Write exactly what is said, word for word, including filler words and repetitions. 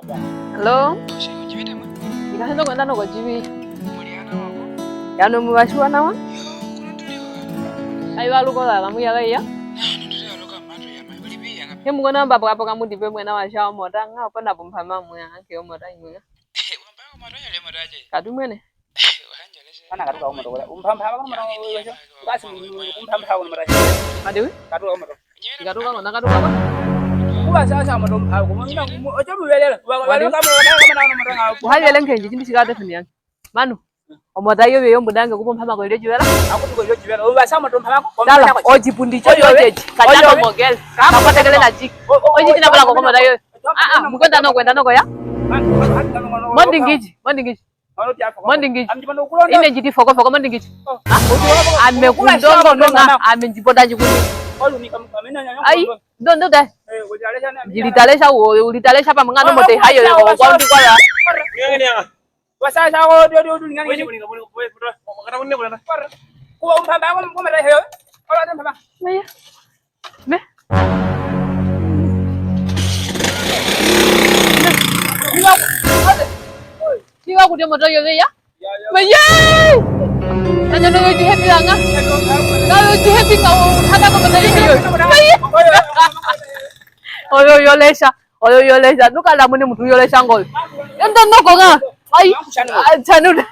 Hello? Ndikahenda okwenda noko, Jibi. Yanu muwashiwa nawa? Ai, waluka olala mwiya kaiya? He mukona mbapwa apo kamudipe mwena washa omota, nga opo napo mpama mwiya, anke omota imwe nga. Katumwene. Kana katuka omoto kule. Umpampa haba kono moto. Kasi umpampa haba kono moto. Madiwi? Katuka omoto. Katuka kono, katuka kono. Kuba sasa moto mpaka kono. Ojo mubelela. Uhali welenkenji chindi chikate funi yange. Manu. Omota iyo yo mbudange kubo mpama ko ilio jiwela. Akuti ko ilio jiwela. Uba sa moto mpama ko. Dala, ojipundi cho yo jeji. Kajako mogel. Kapatekele na jiki. Oji tina bala ko komota iyo. Ah, ah, mukwenda noko, kwenda noko ya. Mondingiji, mondingiji. Mondingiji. Ine njiti fokofoko, mondingiji. Ame kundongo nonga, ame njipoda njikuni. Ai, ndo, ndo, da. Njilitalesha, wo, ulitalesha pa mungano mote hayo, yo, kwa undi kwa ya. Maya. Me. Kiwa kutya moto yo beya. Maya. Tanyo no yo jihepi anga. Na yo jihepi ka o hata ko moto yo. Maya. Oyo yo lesha. Oyo yo lesha. Nuka la mune mutu yo lesha ngol. Endo noko nga. Ai. Chanu.